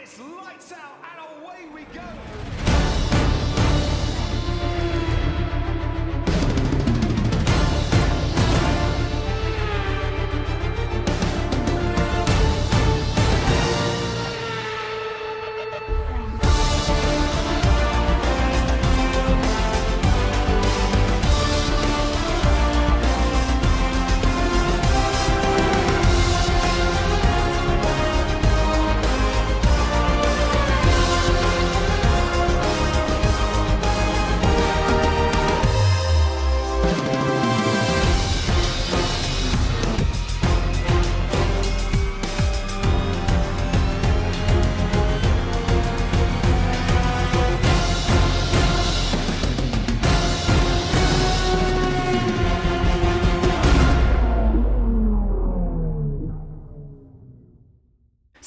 it's lights out and away we go.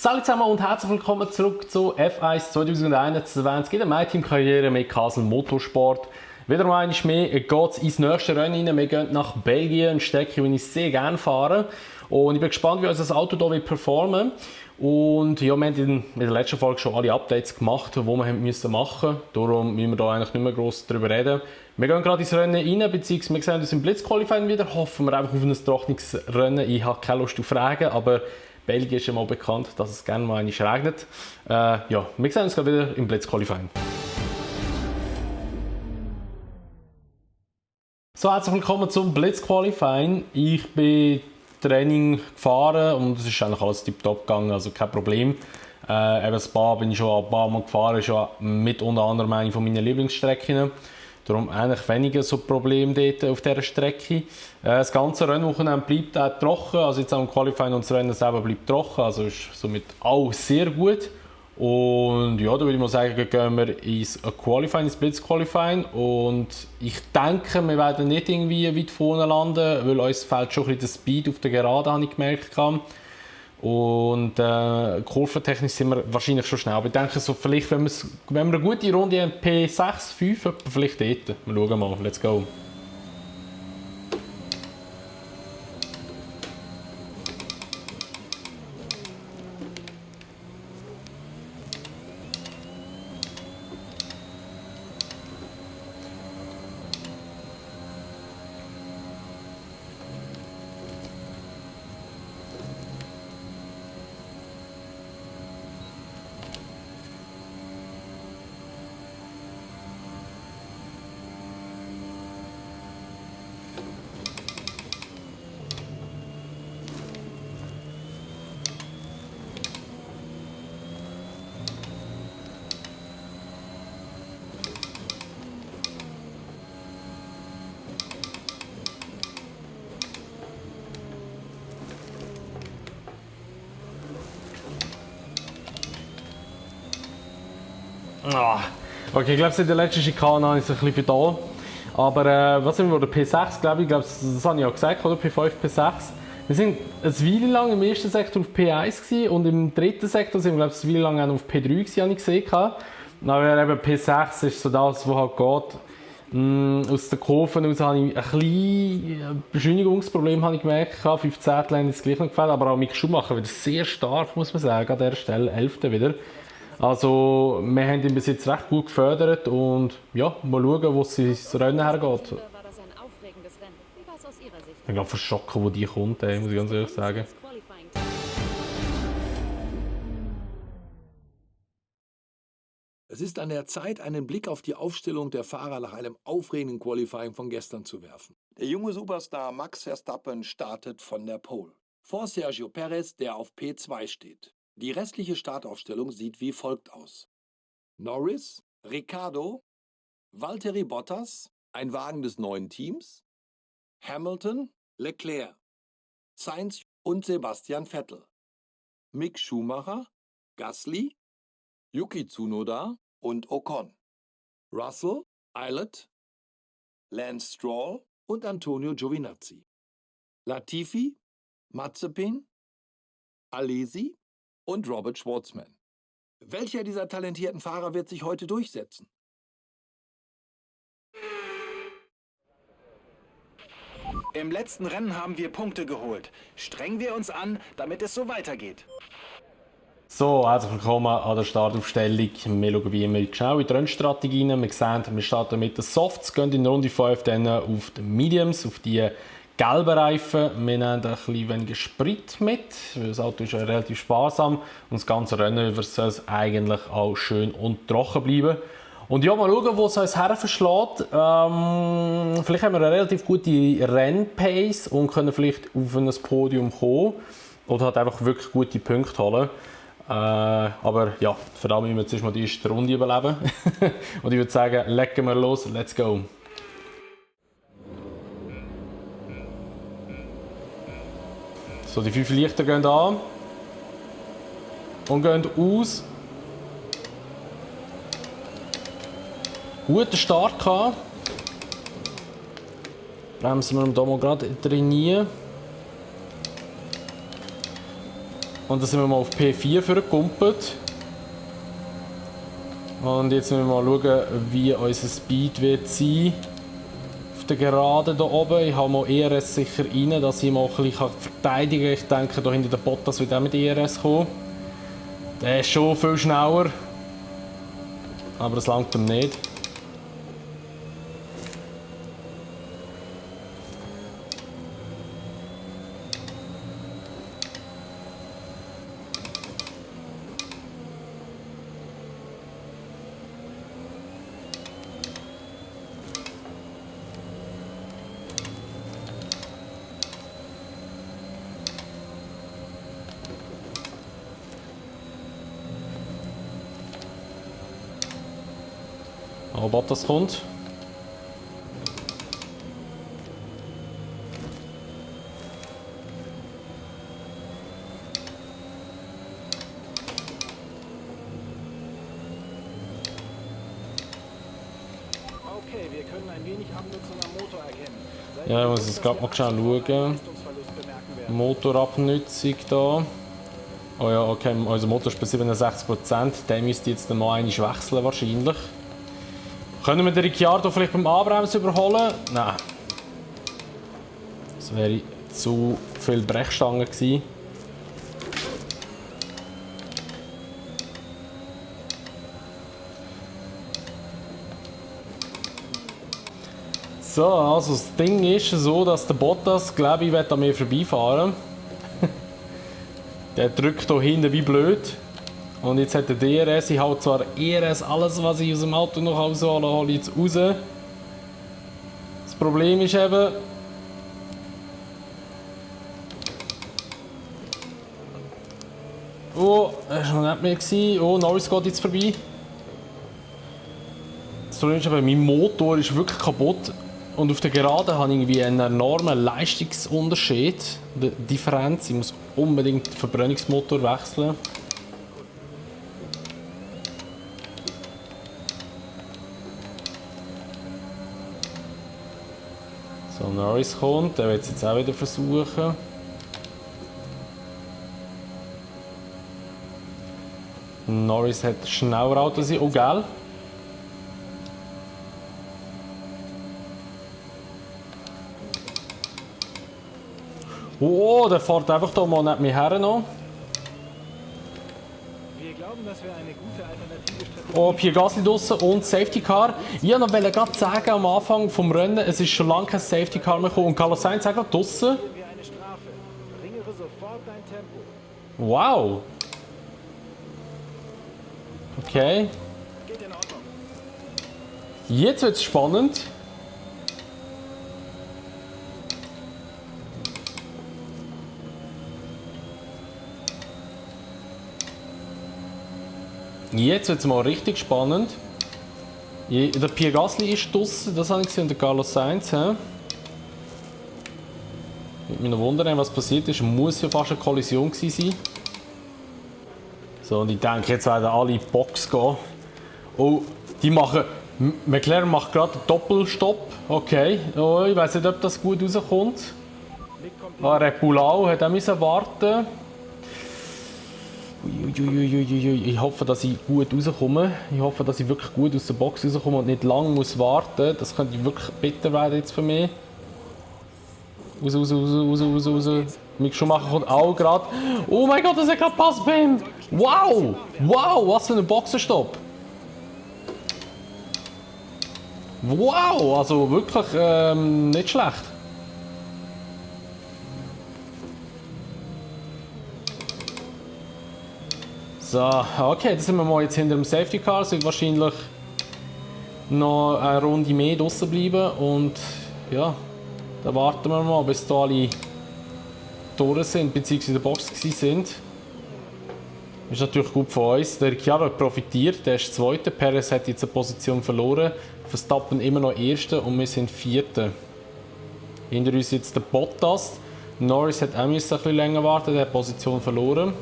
Hallo zusammen und herzlich willkommen zurück zu F1 2021 in der MyTeam-Karriere mit Castle Motorsport. Wieder einmal mehr geht es ins nächste Rennen rein. Wir gehen nach Belgien, eine Strecke, die ich sehr gerne fahre. Und ich bin gespannt, wie unser Auto hier performen wird. Und ja, wir haben in der letzten Folge schon alle Updates gemacht, die wir machen mussten. Darum müssen wir hier eigentlich nicht mehr gross darüber reden. Wir gehen gerade ins Rennen rein, beziehungsweise wir sehen uns im Blitzqualifying wieder. Hoffen wir einfach auf ein trockenes Rennen. Ich habe keine Lust auf Regen, aber Belgien ist ja mal bekannt, dass es gerne mal regnet. Ja, wir sehen uns wieder im Blitzqualifying. So, herzlich willkommen zum Blitzqualifying. Ich bin Training gefahren und es ist eigentlich alles tiptop gegangen, also kein Problem. Eben Spa bin ich schon ein paar Mal gefahren, ist ja mit unter anderem eine von meinen Lieblingsstrecken. Darum eigentlich weniger so Probleme dort auf dieser Strecke. Das ganze Rennwochenende bleibt auch trocken, also jetzt am Qualifying und das Rennen selber bleibt trocken, also ist somit auch sehr gut. Und ja, da würde ich mal sagen, gehen wir ins Qualifying, ins Blitzqualifying und ich denke, wir werden nicht irgendwie weit vorne landen, weil uns fehlt schon ein bisschen der Speed auf der Gerade, habe ich gemerkt. Und kurventechnisch sind wir wahrscheinlich schon schnell. Aber ich denke, so vielleicht, wenn wir eine gute Runde haben, P6, 5, vielleicht dort. Wir schauen mal, let's go. Okay, ich glaube, in der letzten Schikane habe ich es ein bisschen vertan. Aber was sind wir, P6, glaube ich, das habe ich ja gesagt, oder? P5, P6. Wir sind eine Weile lang im ersten Sektor auf P1 gewesen, und im dritten Sektor sind wir, glaube ich, eine Weile lang auf P3 gewesen, habe ich gesehen. Aber eben P6 ist so das, was halt geht. Aus den Kurven raus habe ich ein bisschen Beschleunigungsproblem habe ich gemerkt. 15 haben jetzt gleich noch gefällt, aber auch Mick Schumacher wieder sehr stark, muss man sagen, an dieser Stelle, 11. wieder. Also, wir haben ihn bis jetzt recht gut gefördert und ja, mal schauen, wo es ins Rennen hergeht. Ich bin gerade verschockt, wo die kommt, muss ich ganz ehrlich sagen. Es ist an der Zeit, einen Blick auf die Aufstellung der Fahrer nach einem aufregenden Qualifying von gestern zu werfen. Der junge Superstar Max Verstappen startet von der Pole. Vor Sergio Perez, der auf P2 steht. Die restliche Startaufstellung sieht wie folgt aus: Norris, Ricciardo, Valtteri Bottas, ein Wagen des neuen Teams, Hamilton, Leclerc, Sainz und Sebastian Vettel, Mick Schumacher, Gasly, Yuki Tsunoda und Ocon, Russell, Eilert, Lance Stroll und Antonio Giovinazzi, Latifi, Mazepin, Alesi und Robert Schwartzman. Welcher dieser talentierten Fahrer wird sich heute durchsetzen? Im letzten Rennen haben wir Punkte geholt. Strengen wir uns an, damit es so weitergeht. So, herzlich willkommen an der Startaufstellung. Wir schauen wie immer schnell in die Rennstrategie rein. Wir sehen, wir starten mit den Softs, gehen in Runde 5 dann auf die Mediums, auf die gelben Reifen. Wir nehmen ein bisschen weniger Sprit mit, weil das Auto ist ja relativ sparsam und das ganze Rennen über soll es eigentlich auch schön und trocken bleiben. Und ja, mal schauen, wo es uns her verschlägt. Vielleicht haben wir eine relativ gute Rennpace und können vielleicht auf ein Podium kommen oder halt einfach wirklich gute Punkte holen. Aber ja, für das müssen wir zuerst mal die erste Runde überleben. Und ich würde sagen, legen wir los, let's go! So, die 5 Lichter gehen an und gehen aus. Guter Start gehabt. Bremsen wir hier mal gerade trainieren. Und dann sind wir mal auf P4 vorgekumpelt. Und jetzt müssen wir mal schauen, wie unser Speed wird sein. Auf der Geraden hier oben. Ich habe mal ERS sicher rein, dass ich mal ein bisschen verteidigen kann. Ich denke, hier hinter der Bottas wird auch mit ERS kommen. Der ist schon viel schneller. Aber es langt ihm nicht. Aber Bottas kommt. Okay, wir können ein wenig Abnutzung am Motor erkennen. Ja, ich muss jetzt gerade mal schnell schauen. Motorabnutzung da. Oh ja, okay, unser Motor ist bei 67%. Den müsste jetzt mal einmal wechseln wahrscheinlich. Können wir den Ricciardo vielleicht beim Anbremsen überholen? Nein. Das wäre zu viel Brechstangen gewesen. So, also das Ding ist so, dass der Bottas, glaube ich, an mir vorbeifahren. Der drückt hier hinten wie blöd. Und jetzt hat der DRS, ich haue zwar ERS, alles was ich aus dem Auto noch rausholen, hole ich jetzt raus. Das Problem ist eben, oh, das war noch nicht mehr gewesen. Oh, Norris geht jetzt vorbei. Das Problem ist eben, mein Motor ist wirklich kaputt. Und auf der Geraden habe ich irgendwie einen enormen Leistungsunterschied, eine Differenz. Ich muss unbedingt den Verbrennungsmotor wechseln. So, Norris kommt, der wird es jetzt auch wieder versuchen. Norris hat schneller Auto sein. Oh, gell? Oh, der fährt einfach hier mal neben mir her noch. Wir glauben, dass wir eine gute alternative Strategie Oh, Pierre Gasly draussen und Safety Car. Ich wollte noch gerade sagen, am Anfang des Rennens, es ist schon lange kein Safety Car mehr gekommen. Und Carlos Sainz sagt gerade draussen. haben wir eine Strafe. Verringere sofort dein Tempo. Wow. Okay. Geht in Ordnung. Jetzt wird es spannend. Jetzt wird es mal richtig spannend. Der Pierre Gasly ist draussen, das habe ich gesehen, und der Carlos Sainz. Ich würde mich noch wundern, was passiert ist. Muss ja fast eine Kollision gewesen sein. So, und ich denke, jetzt werden alle in die Box gehen. Oh, die machen. McLaren macht gerade einen Doppelstopp. Okay. Oh, ich weiß nicht, ob das gut rauskommt. Red Bull auch, hat auch warten. Ich hoffe, dass ich gut rauskomme. Ich hoffe, dass ich wirklich gut aus der Box rauskomme und nicht lange muss warten. Das könnte wirklich bitter werden jetzt für mich. Raus, raus, raus, raus, raus, raus. Mick Schumacher kommt auch gerade. Oh mein Gott, das hat gerade passt bei ihm. Wow! Wow, was für ein Boxenstopp. Wow, also wirklich nicht schlecht. So, okay, dann sind wir mal jetzt hinter dem Safety Car. Es wird wahrscheinlich noch eine Runde mehr draussen bleiben. Und ja, dann warten wir mal, bis da alle durch sind, beziehungsweise in der Box sind. Ist natürlich gut von uns. Der Ricciardo hat profitiert, der ist Zweiter. Perez hat jetzt eine Position verloren. Verstappen immer noch Erster und wir sind Vierter. Hinter uns jetzt der Bottas. Norris hat auch ein bisschen länger warten, der hat Position verloren.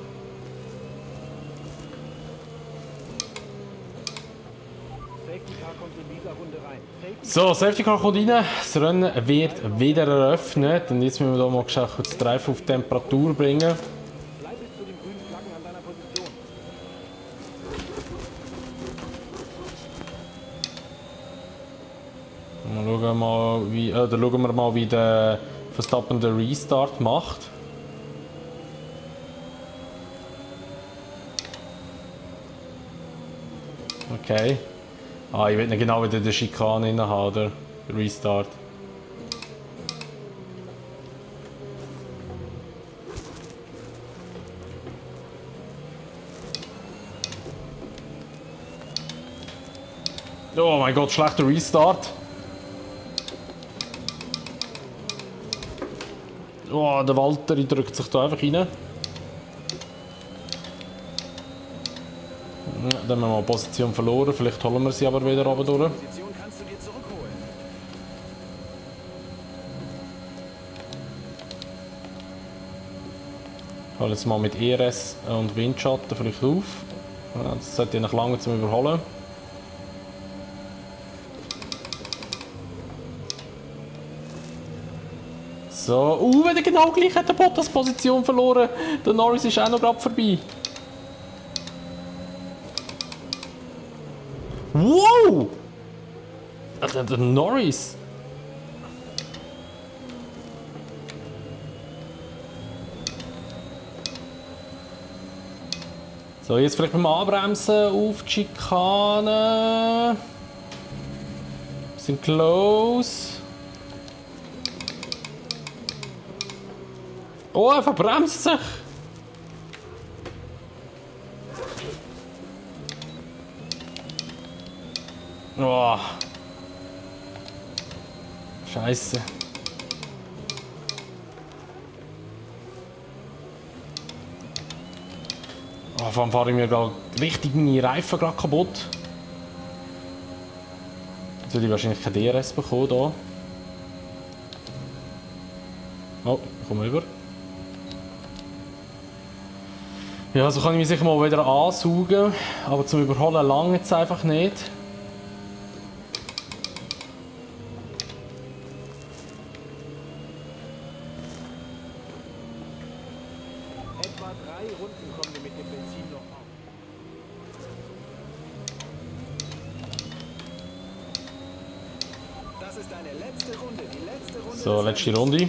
Safety Car kommt in dieser Runde rein. So, Safety Car kommt rein, das Rennen wird wieder eröffnet und jetzt müssen wir hier mal kurz den Reifen auf Temperatur bringen. Bleib bis zu den grünen Flaggen an deiner Position. Schauen wir mal, wie der Verstappen den Restart macht. Okay. Ah, ich will nicht genau wieder den Schikane rein haben, oder? Restart. Oh mein Gott, schlechter Restart. Oh, der Walter drückt sich da einfach rein. Ja, dann haben wir mal eine Position verloren, vielleicht holen wir sie aber wieder runter durch. Position kannst du dir zurückholen. Ich hole jetzt mal mit ERS und Windschatten vielleicht auf. Ja, das sollte noch lange zum Überholen. So, wenn er genau gleich hat der Bottas Position verloren. Der Norris ist auch noch gerade vorbei. Wow! Der Norris. So, jetzt vielleicht beim Anbremsen auf die Schikane. Sind close. Oh, er verbremst sich. Oh. Scheiße. Oh, vor allem fahre ich mir gerade richtig meine Reifen gerade kaputt. Jetzt würde ich wahrscheinlich kein DRS bekommen hier. Oh, ich komme rüber. Ja, so kann ich mich sicher mal wieder ansaugen, aber zum Überholen lange jetzt einfach nicht. Etwa 3 Runden kommen wir mit dem Benzin noch auf. Das ist deine letzte Runde, die letzte Runde. So, des letzte Rennens. Runde.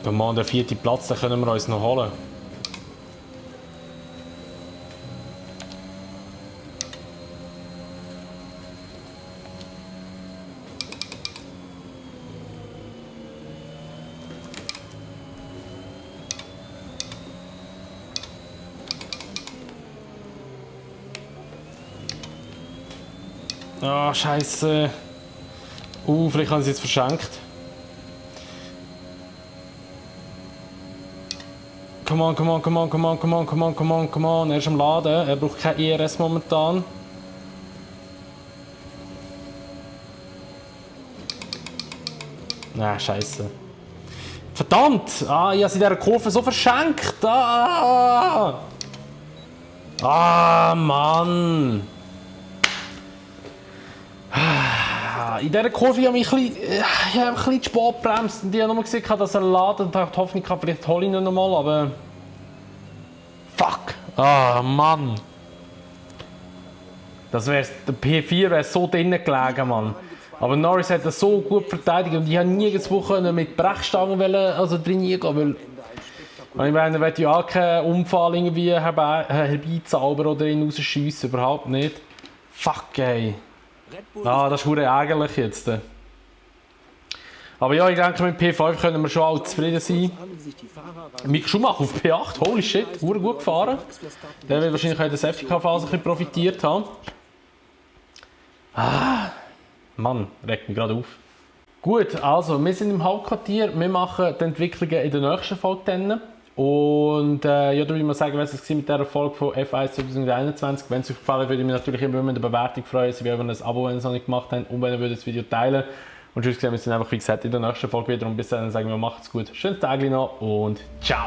Der Mann, der 4. Platz, den können wir uns noch holen. Ah, Scheiße. Vielleicht haben sie es verschenkt. Come on, come on, come on, come on, come on, come on, come on, come on. Er ist am Laden. Er braucht kein IRS momentan. Ah, scheiße. Verdammt! Ah, ich habe sie in dieser Kurve so verschenkt. Mann! In dieser Kurve habe ich ein bisschen zu spät gebremst. Und ich habe nur gesehen, dass er laden und dachte, hoffentlich vielleicht hole ich ihn noch mal, aber... Fuck! Mann! Der P4 wäre so drinnen gelegen, Mann. Aber Norris hat das so gut verteidigt und ich habe nirgendwo mit Brechstangen drin gehen, weil ich meine, er will ja auch keinen Unfall irgendwie herbeizaubern oder ihn rausschiessen, überhaupt nicht. Fuck, ey. Das ist verdammt ärgerlich jetzt. Aber ja, ich denke, mit P5 können wir schon alle zufrieden sein. Mick Schumacher auf P8, holy shit, verdammt gut gefahren. Der wird wahrscheinlich in der Safety-Car-Phase ein bisschen profitiert haben. Mann, regt mich gerade auf. Gut, also, wir sind im Hauptquartier. Wir machen die Entwicklungen in der nächsten Folge dann. Und ja, da würde ich mal sagen, was es mit dieser Folge von F1 2021. Wenn es euch gefallen hat, würde ich mich natürlich immer über eine Bewertung freuen. Sie würden ein Abo, wenn ihr es noch nicht gemacht habt, und wenn ihr das Video teilen. Und tschüss, wir sehen uns einfach, wie gesagt, in der nächsten Folge wieder. Und bis dann sagen wir, macht's gut. Schönes Tag noch und ciao!